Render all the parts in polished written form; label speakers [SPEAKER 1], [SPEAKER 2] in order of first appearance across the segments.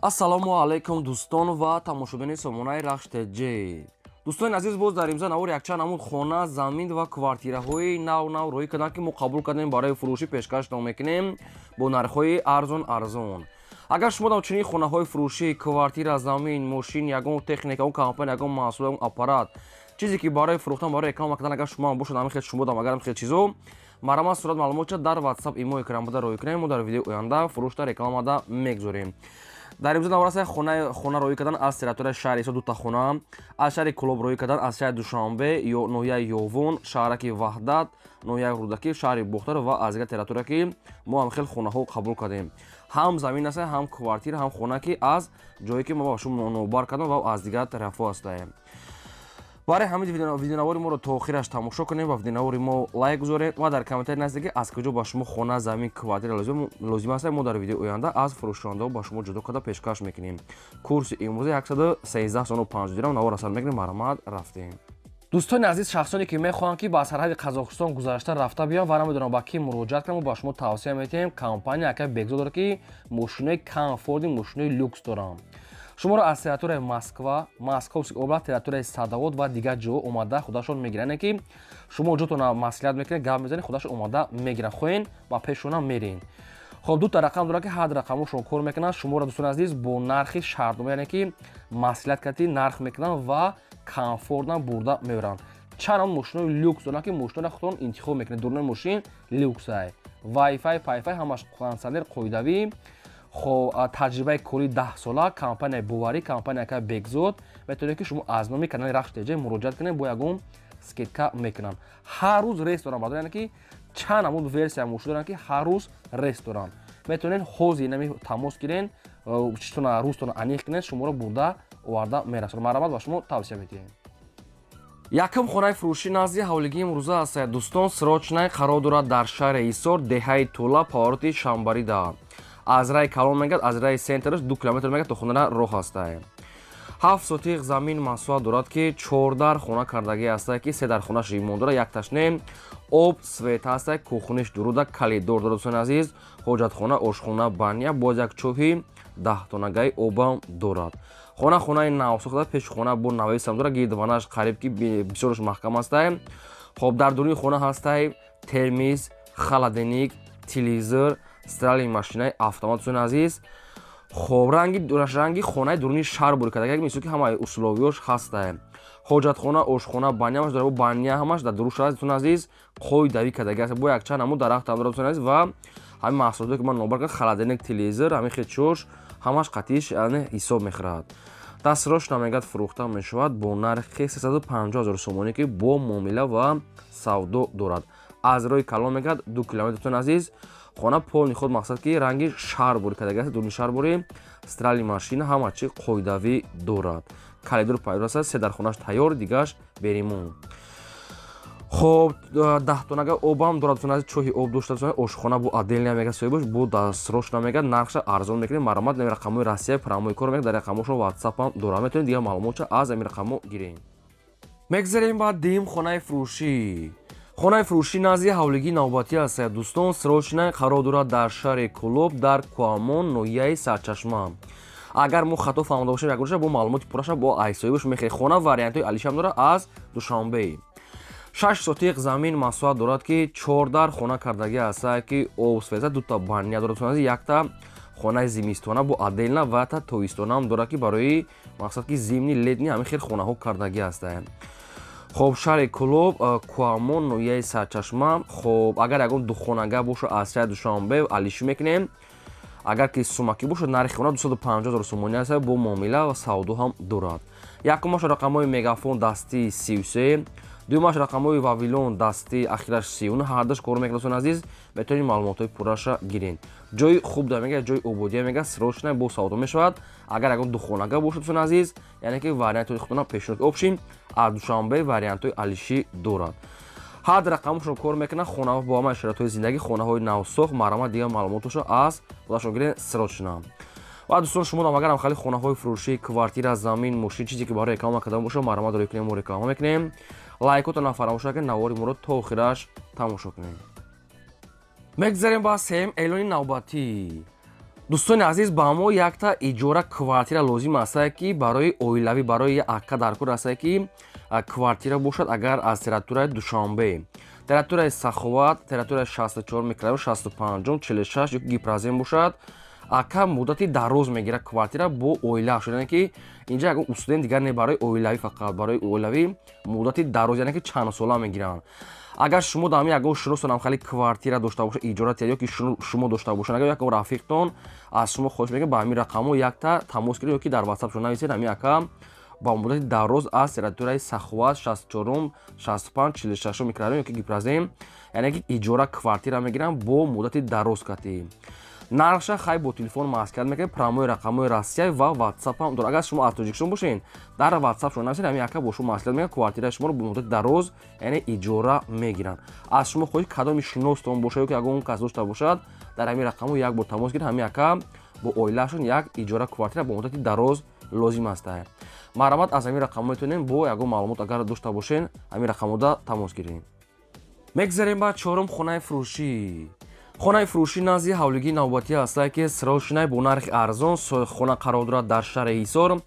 [SPEAKER 1] Ассалому алайкум, дӯстон ва тамошобинони сомонаи Рахш ТЖ. Дӯстони азиз, боз дар имза навор якчанд намуд хона, замин ва квартираҳои нав нав рӯй карданд, ки мо қабул кардем, барои фурӯшӣ пешкаш мекунем бо нархҳои арзон арзон. Агар шумо дар чунин хонаҳои фурӯшӣ, квартира, замин, мошин, ягон техника, ягон компания, ягон маҳсул, ягон аппарат, чизе ки барои фурӯхтан, барои реклама кардан, агар шумо бошад ҳамин хел, шумо дам агар хел чизо, марҳамат, сурат, маълумотча дар WhatsApp, имо, экран буда рӯй кунем, мо дар видеои оянда фурӯшта, рекламада мегузорем. Дар имзо навраса хона рӯй кардан аз территорияи шаҳри Исо, дута хона аз шаҳри Кӯлоб рӯй кардан, аз шаҳри Душанбе ё ноҳияи Ёвон, шаҳраки Ваҳдат, ноҳияи Рӯдакӣ, шаҳри Бохтар ва аз дигар территория, ки мо ҳам хел хонаҳо қабул кардем. Ҳам замин аст, ҳам квартира, ҳам хона, ки аз ҷое ки мо ба шумо номбар кардам ва аз дигар тарафҳо ҳастаем. Барои ҳамин видеонавори моро то охираш тамошо кунем ва видеонавори мо лайк гузоред ва дар комментарий нависед, ки аз куҷо ба шумо хона, замин, квартира лозим аст. Мо дар видеои оянда аз фурӯшондаҳо ба шумо ҷудо карда пешкаш мекунем. Курси имрӯза 113 сомону 50 дирам. Навор асар мекунем, марҳамат, рафтем. Дӯстони азиз, шахсоне ки мехоҳанд, ки ба сарҳади Қазоқистон гузашта рафта биён ва намедонам ба кӣ муроҷиат кунам, ба шумо тавсия метиҳем компания акай Бекзод дорад, ки мошинои комфортный, мошинои люкс доранд. Шуморо аз территорияи Москва, Московский область, территорияи Садовод ва дигар ҷо омада худашон мегиранд. Яъне ки шумо ҷотона маслиҳат мекунед, гап мезанед, худашон омада мегиранд, хоҳен ба пешона мерин. Хоб, дута рақам дорад, ки ҳар рақамошон кор мекунанд. Шуморо, дӯстони азиз, бо нархи шартнома, яъне ки маслиҳат карди нарх мекунанд ва комфортно бурда меоранд. Чанд мошинои люкс доранд, ки мошиноро худтон интихоб мекунед. Дурнои мошин люксай, вайфай, пайфай, ҳамаш, кондитсионер қоидавӣ. Хоб, таҷрибаи кори 10 сола, компанияи боварӣ, компания ка Бекзод. Метавонед, ки шумо аз номи канали Рахш ТЖ муроҷиат кунед, бо ягон скидка мекунанд. Ҳар рӯз рейс доранд, бардор, яъне ки чанд намуд версия мошин доранд, ки ҳар рӯз рейс доранд. Метавонед ҳозир нами тамос гирен, чизтона, рӯзтона аниқ кунед, шуморо бурда оварда мерасонад. Марҳамат, ба шумо тавсия медиҳем. Якум хонаи фурӯшӣ назди ҳавлигии имрӯза аст, дӯстон, срочный, қарор дорад дар шаҳри Ҳисор, деҳаи Тула, повороти Шамбарида. Аз раи калон мегад, аз раи центраш 2 километр мегад, то хонара роҳ ҳастае. 7 сотиқ замин масоҳат дорад, ки чордар хона кардагӣ ҳастае, ки се дар хонаш ремонт дорад, якташ не. Об, свет ҳастае, кухниш дуруда, коридор дорад, дӯстони азиз, ҳоҷатхона, ошхона, баня, боз як чоҳи 10 тонагаи обам дорад. Хона хонаи навсохта, пеши хона бо навесам дорад, гирдванаш қариб ки бисёрш маҳкам ҳастае. Хоб, дар дуруни хона ҳастае термиз, холодильник, телевизор, стиральный машинаи автомат, дӯстони азиз. Хоб, ранги хонаи дуруни шаҳр бури карда, мисол ки ҳамаи условиёш ҳастае. Ҳоҷатхона, ошхона, баня ҳамаш дорад, баня ҳамаш дар дуруш аст, дӯстони азиз, қоидавӣ кардаги аст. Бо якчанд намуд дарахтам дорад, дӯстони азиз, ва ҳамин маҳсулоте, ки ман номбар кардам, холодильник, телевизор, ҳамин хел ҳамаш қатиш ҳисоб мехӯрад. Дастрош намегад, фурӯхта мешавад бо нархи 350 ҳазор сомонӣ, ки бо муомила ва савдо дорад. Аз роҳи калон мегад 2 километр, дӯстони азиз. Хона полный худ, мақсад ки ранги шаҳр бури кардаги аст, дуруни шаҳр бури, стиральный машина, ҳама чи қоидавӣ дорад, коридор пайдо аст, се дар хонаш тайёр, дигаш бе ремонт. Хоб, 10 тонага обам дорад, дӯстони азиз, чоҳи об дошта, ошхона бо отдельно мега соҳибаш, бо дастрош намега, нархша арзон мекунем. Марҳамат, нами рақамҳои Россия прямой кор мега, дар рақамҳошон ватсапам дорад, метавонед дигар маълумотша аз ами рақамҳо гирем. Мегзарем ба дуюм хонаи фурӯшӣ. Хонаи фурӯшӣ назди ҳавлигии навбатӣ аст, дӯстон, срочный, қарор дорад дар шаҳри Кӯлоб, дар Куамон, ноҳияи Сарчашма. Агар мо хато фаҳмода бошем, ягонаша бо маълумоти пурраша бо айсоибаш мехӯред. Хона вариантҳои алишам дорад аз Душанбе. 6 сотиқ замин масоҳат дорад, ки чордар хона кардагӣ ҳастае, ки об, свет, дута баня дорад, якта хонаи зимистона бо отдельно ва та тобистонаам дорад, ки барои мақсад ки зимний, летний, ҳамин хел хонаҳо кардагӣ ҳастае. Хоб, шаҳри Кӯлоб, Куамон, ноҳияи Сарчашма. Хоб, агар ягон духонага бошад, аз шаҳри Душанбе алишӣ мекунем. Агар ки сумакӣ бошад, нархи хона 250 ҳазор сомонӣ аст, бо муомила ва савдо ҳам дорад. Якумаш рақамҳои Мегафон дастии 33, дуюмаш рақамҳои Вавилон дастии ахираш 39, ҳардаш кор мекунад. Дӯстони азиз, метавонед маълумотҳои пурраша гиред. Ҷои хуб да мега, ҷои ободия мега, срочно бо савдо мешавад. Агар ягон духонага бошад, дӯстони азиз, яъне ки вариантҳои худтона пешниҳод обшин, аз Душанбе вариантҳои алишӣ дорад, ҳар рақамашон кор мекунад. Хонаҳо бо ҳамаи шароитҳои зиндагӣ, хонаҳои навсохт. Марҳамат, дигар маълумоташо аз худашон гиред, срочно. Ва дӯстон, шумо агарам хеле хонаҳои фурӯшӣ, квартира, замин, мошин, чизе ки барои реклама кардан бошад, марҳамат, рӯй кунем, мо реклама мекунем. Лайкотона фаромӯш накунед, навори моро то охираш тамошо кунед. Мегзарем ба сеюм эълони навбатӣ. Дӯстони азиз, ба мо якта иҷора квартира лозим аст, ки барои оилавӣ, барои ака даркор аст, ки квартира бошад, агар аз территорияи Душанбе, территорияи Саховат, территорияи 64 микрорайон, 65, 46 ё Гипрозем бошад. Ака муддати дароз мегирад квартира бо оилааш, яъне ки инҷа ягон студент дигар не, барои оилавӣ, фақат барои оилавӣ муддати дароз, яъне ки чанд сола мегиранд. Агар шумо дар ҳамин ягон шиносонам хеле квартира дошта бошад, иҷора ё ки шумо дошта бошад, агар ягон рафиқтон, аз шумо хоҳиш мекунем, ба ҳамин рақамҳо якта тамос гиред ё ки дар WhatsApp шумо нависед. Ҳамин ака ба муддати дароз аз территорияи Саховат, 64, 65, 46 микрорайон ё ки Гипрозем, яъне ки иҷора квартира мегиранд бо муддати дароз катӣ. Нархша хай бо телефон маслиҳат мекунед. Прямой рақамҳои Россия ва WhatsApp ҳам дорад. Агар шумо аз Тоҷикистон бошед, дар WhatsApp шумо нависед, ҳамин ака бо шумо маслиҳат мекунад, квартираи шуморо бо муддати дароз, яъне иҷора мегиранд. Аз шумо хоҳиш, кадоми шиностон бошад ё ки ягон кас дошта бошад, дар ҳамин рақамҳо як бор тамос гиред. Ҳамин ака бо оилаашон як иҷора квартира бо муддати дароз лозим аст. Марҳамат, аз ҳамин рақамҳо метавонем бо ягон маълумот агар дошта бошед, ҳамин рақамҳода тамос гирем. Мегзарем ба чорум хонаи фурӯшӣ. Хонаи фурӯшӣ назди ҳавлигии навбатӣ ҳастае, ки срочный, бо нархи арзон хона қарор дорад дар шаҳри Ҳисор,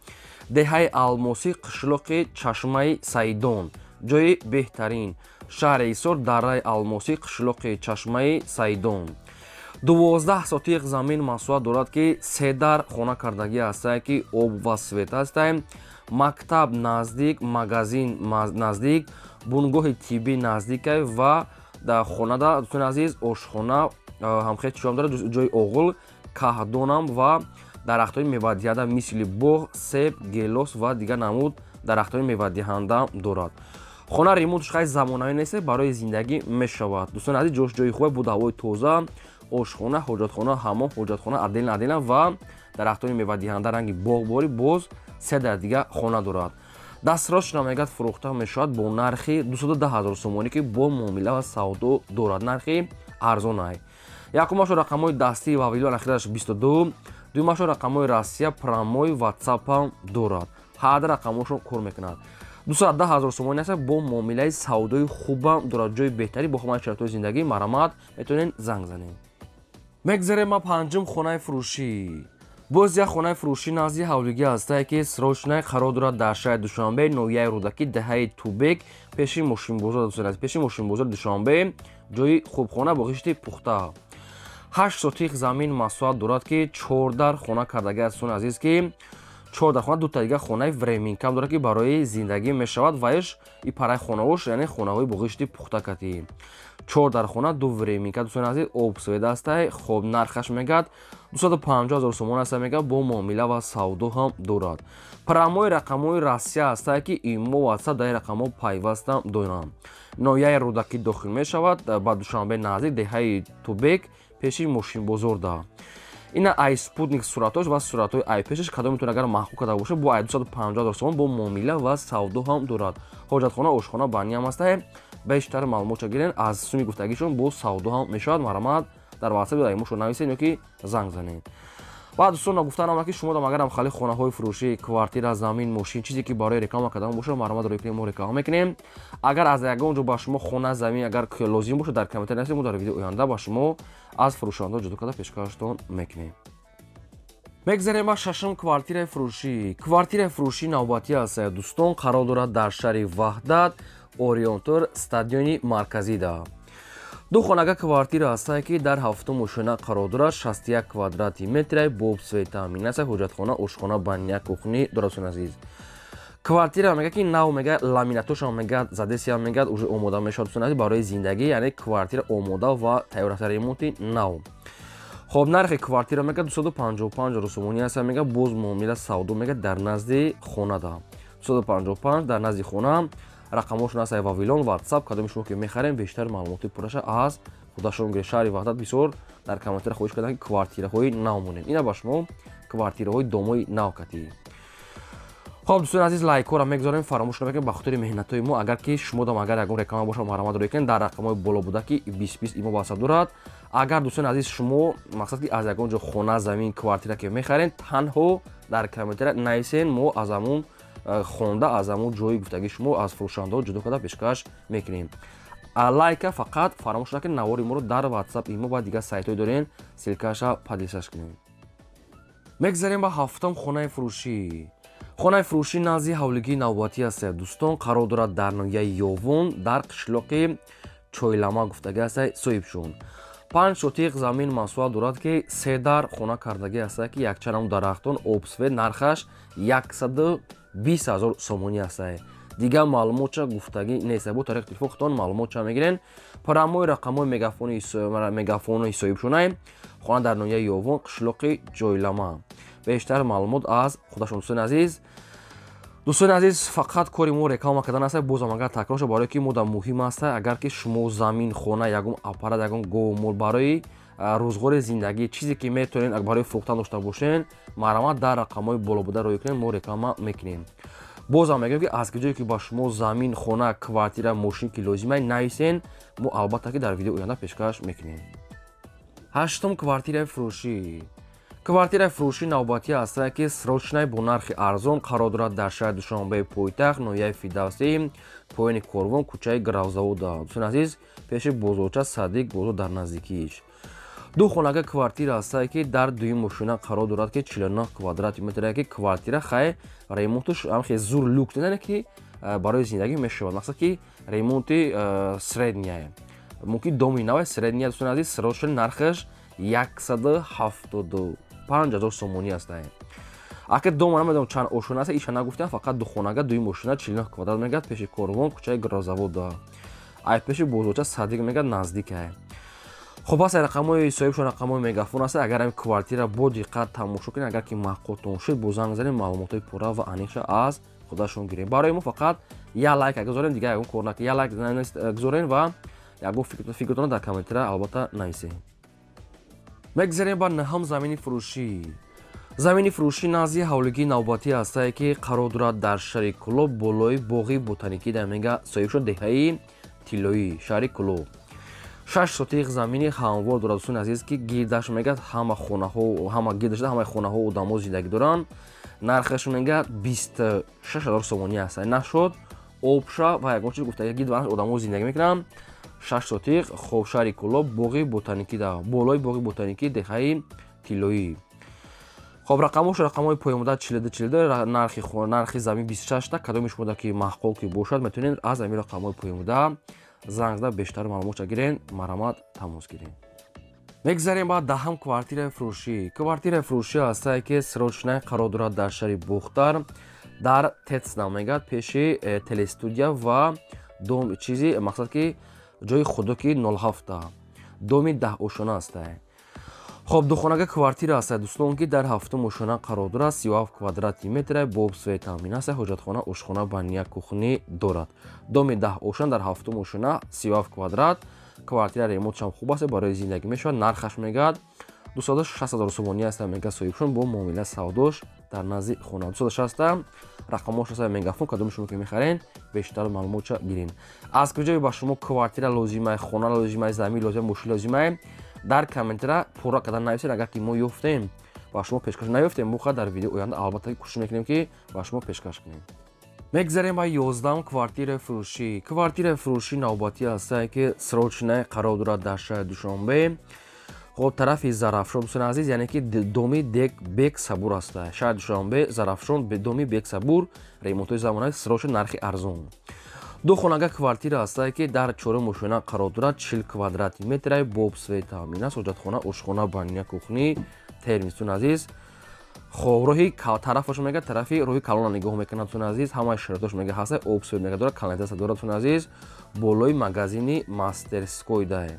[SPEAKER 1] деҳаи Алмосӣ, қишлоқи Чашмаи Саидон. Ҷои беҳтарин, шаҳри Ҳисор, дарраи Алмосӣ, қишлоқи Чашмаи Саидон. 12 сотиқ замин масоҳат дорад, ки се дар хона кардагӣ ҳастае, ки об ва свет ҳастае, мактаб наздик, магазин наздик, бунгоҳи тиббӣ наздикай ва дар хонада, дӯстони азиз, ошхона ҳамхел чиём дорад, ҷои оғил, каҳдонам ва дарахтҳои мевадиҳанда, мисли боғ, себ, гелос ва дигар намуд дарахтҳои мевадиҳанда дорад. Хона ремонтш хай замонавӣ нест, барои зиндагӣ мешавад. Дӯстони азиз, ҷош ҷои хубе, бо ҳавои тоза, ошхона, ҳоҷатхона, ҳамом, ҳоҷатхона отдельно отдельно ва дарахтҳои мевадиҳанда, ранги боғборӣ, боз се дар дига хона дорад. Дастрошна мегӯяд, фурӯхта мешавад бо нархи 210 ҳазор сомонӣ, ки бо муомила ва савдо дорад, нархи арзонай. Якумашо рақамҳои дастии Вавилон, ахираш 22, дуюмашо рақамҳои Россия, прямой WhatsApp дорад, ҳар рақамҳошон кор мекунад. 210 ҳазор сомонӣ аст, бо муомилаи савдои хубам дорад. Ҷои беҳтарӣ, бо ҳамаи шароитҳои зиндагӣ. Марҳамат, метавонед занг занед. Мегзарем ба панҷум хонаи фурӯшӣ. Боз як хонаи фурӯшӣ назди ҳавлигӣ ҳастае, ки срочный қарор дорад дар шаҳри Душанбе, ноҳияи Рӯдакӣ, деҳаи Тубек, пеши мошинбозор. Дӯстони азиз, пеши мошинбозори Душанбе, ҷои хубхона бо ғишти пухта. 8 сотиқ замин масоҳат дорад, ки чордар хона кардагӣ аст. Дӯстони азиз, ки чордар хона, дута дига хонаи временка м дорад, ки барои зиндагӣ мешавад ваиш и параи хонаош, яъне хонаҳои бо ғишти пухта катӣ. Чордар хона, ду временка, дӯстони азиз, об, свет ҳастай. Хоб, нархаш мегӯяд 250 ҳазор сомон аста, мегӯяд, бо муомила ва савдо ҳам дорад. Прямой рақамҳои Россия ҳастае, ки имо, WhatsApp дар рақамҳо пайваста доранд. Ноҳияи Рӯдакӣ дохил мешавад, ба Душанбе наздик, деҳаи Тубек, пеши мошинбозорда. Ина ай спутник суратош ва суратҳои ай пешаш. Кадом метавон агар маъқул карда бошад, бо ай 250 ҳазор сомон бо муомила ва савдо ҳам дорад. Ҳоҷатхона, ошхона, баня ҳам ҳастае. Бештар маълумотша гирен аз суми гуфтагишон, бо савдо ҳам мешавад. Марҳамат, дар WhatsApp ё имошо нависед ё ки занг занед. Баъд, дӯстон, гуфтанам, ки шумо дам агарам хали хонаҳои фурӯшӣ, квартира, замин, мошин, чизе ки барои реклама кардан бошад, марҳамат, рӯй кунем, мо реклама мекунем. Агар аз ягон ҷо ба шумо хона, замин агар лозим бошад, дар комментарий нависед, мо дар видеои оянда ба шумо аз фурӯшандаҳо ҷудо карда пешкаштон мекунем. Мегзарем ба шашум квартираи фурӯшӣ. Квартираи фурӯшӣ навбатӣ аст, дӯстон, қарор дорад дар шаҳри Ваҳдат, Ориёнтор, стадиони марказида. Ду хонага квартира ҳастае, ки дар ҳафтум ошёна қарор дорад, 61 квадрати метрай, бо об, свет таъмин аст, ҳоҷатхона, ошхона, баня, кухня дорад. Дӯстони азиз, квартира мега, ки нав мега, ламинатошам мега, задесиам мега, уже омода мешавад, дӯстони азиз, барои зиндагӣ, яъне квартира омода ва тайёр аст, ремонти нав. Хоб, нархи квартира мега 255 ҳазор сомонӣ аст, мега, боз муомила савдо мега, дар назди хонада 255, дар назди хона. Рақамҳошон аст Вавилон, WhatsApp. Кадоми шумо ки мехарем, бештар маълумоти пурраша аз худашон гиред. Шаҳри Ваҳдат бисёр дар комментария хоҳиш карданд, ки квартираҳои нав монед. Ина ба шумо квартираҳои домои нав катӣ. Хоб, дӯстони азиз, лайкҳоро мегузорем, фаромӯш намекунем, ба хотири меҳнатҳои мо. Агар ки шумо дам агар ягон реклама бошад, марҳамат, рӯй кунед дар рақамҳои боло буда, ки 20 20 имо WhatsApp дорад. Агар, дӯстони азиз, шумо мақсад ки аз ягон ҷо хона, замин, квартира ки мехаред, танҳо дар комментария нависен, мо аз ҳамун хонда, аз ҳамун ҷои гуфтагии шумо аз фурӯшандаҳо ҷудо карда пешкаш мекунем. Лайка фақат фаромӯш накунед, навори моро дар WhatsApp, имо ва дигар сайтҳое дорем, ссылка ша поделиться ш кунед. Мегзарем ба ҳафтум хонаи фурӯшӣ. Хонаи фурӯшӣ назди ҳавлигии навбатӣ аст, дӯстон, қарор дорад дар ноҳияи Ёвон, дар қишлоқи Чойлама гуфтагӣ аст соҳибшон. 5 сотиқ замин масоҳат дорад, ки се дар хона кардагӣ аст, ки якчанд дарахтон, обсвет, нархаш 120 000 сомонӣ аст. Дигар маълумотча гуфтагӣ нест. Бо тариқи телефон худтон маълумотча мегирен. Прямой рақамҳои мегафони соҳибшонай. Хона дар ноҳияи Ёвон, қишлоқи Ҷойлама. Бештар маълумот аз худашон. Дӯстони азиз, фақат кори мо реклама кардан аст. Бозам агар такрор шад, барое ки мо дар муҳим аст, агар ки шумо замин, хона, ягон аппарат, ягон говмол барои рӯзғори зиндагӣ, чизе ки метавонед барои фурӯхтан дошта бошед, марҳамат, дар рақамҳои болобуда рӯй кунед, мо реклама мекунем. Бозам мегӯем, ки аз куҷое ки ба шумо замин, хона, квартира, мошин ки лозима, нависен, мо албатта ки дар видеои оянда пешкаш мекунем. Ҳаштум квартираи фурӯшӣ. Квартираи фурӯшӣ навбатӣ аст, ки срочный, бо нархи арзон, қарор дорад дар шаҳри Душанбеи пойтахт, ноҳияи Фирдавсӣ, поёни Корвон, кӯчаи Гравзавода. Дӯстони азиз, пеши бозорча Садик бозор, дар наздикииш. Ду хонага квартира аст, ки дар дуюм мошина қарор дорад, ки 49 квадрати метр, ки квартира хай ремонтуш хе зур люкс не, ки барои зиндагӣ мешавад, мақсад ки ремонти средняя, мумкин доми навай, средняя. Дӯстони азиз, срочный, нархаш 175 000 сомонӣ аст. Ака дома намедонам чанд ошона аст, иша нагуфтам, фақат ду хонага, дуюм мошина, 49 квадрат мегад, пеши Корвон, кӯчаи Грозавода, ай пеши бозорча Садик мегад наздикай. Хуб аст, рақамҳои соҳибшон рақамҳои мегафон аст. Агар ҳамин квартира бо диққат тамошо кунед, агар ки маъқултон шуд, бо занг занед, маълумотҳои пурра ва аниқша аз худашон гирем. Барои мо фақат як лайк гузорем, дигар ягон кор накунед, як лайк гузорем ва ягон фикртонро дар комментария албатта нависем. Мегзарем ба наҳам замини фурӯшӣ. Замини фурӯшӣ назди ҳавлигии навбатӣ ҳастае, ки қарор дорад дар шаҳри Кӯлоб, болои боғи ботаникӣ дар мега соҳибшон, деҳаи Тиллоӣ, шаҳри Кӯлоб. 6 сотиқ замини ҳамвор дорад, дӯстони азиз, ки гирдаш мегӯяд ҳама хонаҳо, ҳама гирдаш ҳамаи хонаҳо одамо зиндагӣ доранд. Нархаш мегӯяд 26 000 сомонӣ аст. Нашуд обша ва ягон чиз гуфта, гирд одамо зиндагӣ мекунанд. 6 сотиқ, хоб, шаҳри Кӯлоб, боғи ботаникӣ, болои боғи ботаникӣ, деҳаи Тиллоӣ. Хоб, рақамҳош рақамҳои поёнбуда 42 42, нархи замин 26 та. Кадоми шумода ки маъқул ки бошад, метавонед аз ҳамин рақамҳои поёнбуда занг зада бештар маълумотша гирен, марҳамат, тамос гирен. Мегзарем ба даҳам квартираи фурӯшӣ. Квартираи фурӯшӣ ҳастае, ки срочный, қарор дорад дар шаҳри Бохтар, дар Тецна мегӯяд, пеши телестудия ва дом чизи, мақсад ки ҷои худоки 07, доми 10 ошона ҳастае. Хоб, духонага квартира аст, дӯстон, ки дар ҳафтум ошона қарор дорад, 37 квадрати метра, бо обсвет таъмин аст, ҳоҷатхона, ошхона, баня, кухня дорад. Доми 10 ошона, дар ҳафтум ошона, 37 квадрат квартира, ремонтшам хуб аст, барои зиндагӣ мешавад. Нархаш мегӯяд 260 000 сомонӣ аст, мега соҳибшон, бо муомила савдош дар назди хона. 260 рақамҳош аст мегафон. Кадоми шумо ки мехарен, бештар маълумотша гирен. Аз куҷое ба шумо квартира лозимай, хона лозимай, замин лозимай, мошин лозимай, дар комментара пурра кардан нависед. Агар ки мо ёфтем, ба шумо пешкаш, наёфтем, мо дар видео оянда албатта кӯшиш мекунем, ки ба шумо пешкаш кунем. Мегзарем ба 11-ум квартираи фурӯшӣ. Квартираи фурӯшӣ навбатӣ ҳастае, ки срочный, қарор дорад дар шаҳри Душанбе, хоб, тарафи Зарафшон, дӯстони азиз, яъне ки доми Бек Сабур аст. Шаҳри Душанбе, Зарафшон, доми Бек Сабур, ремонтҳои замонави, срочный, нархи арзон. Ду хонага квартира ҳастае, ки дар чорум ошона қарор дорад, 40 квадрати метра, бо обсвет таъмин аст, ҳоҷатхона, ошхона, баня, кухня, термос, дӯстони азиз. Хоб, роҳи тарафаш мега тарафи роҳи калона нигоҳ мекунад, дӯстони азиз, ҳамаи шароитош мега ҳаста, обсвет мега дорад, канализатсия дорад, дӯстони азиз, болои магазини Мастерской дае.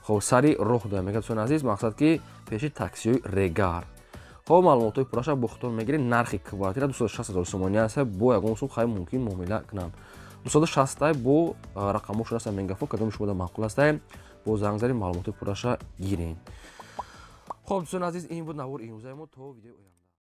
[SPEAKER 1] Хоб, сари роҳ дае мега, дӯстони азиз, мақсад ки пеши таксиҳои Регар. Хоб, маълумотҳои пурраша бо худтон мегиред. Нархи квартира 260 000 сомонӣ аст, бо ягон сум хай мумкин муомила кунанд. 260 бо рақамҳошон аст мегафон. Кадоми шумода маъқул астае, бо занг занед, маълумотҳои пурраша гиред. Хоб, дӯстони азиз, ин буд навори имрӯзаи мо. То видеои оянда.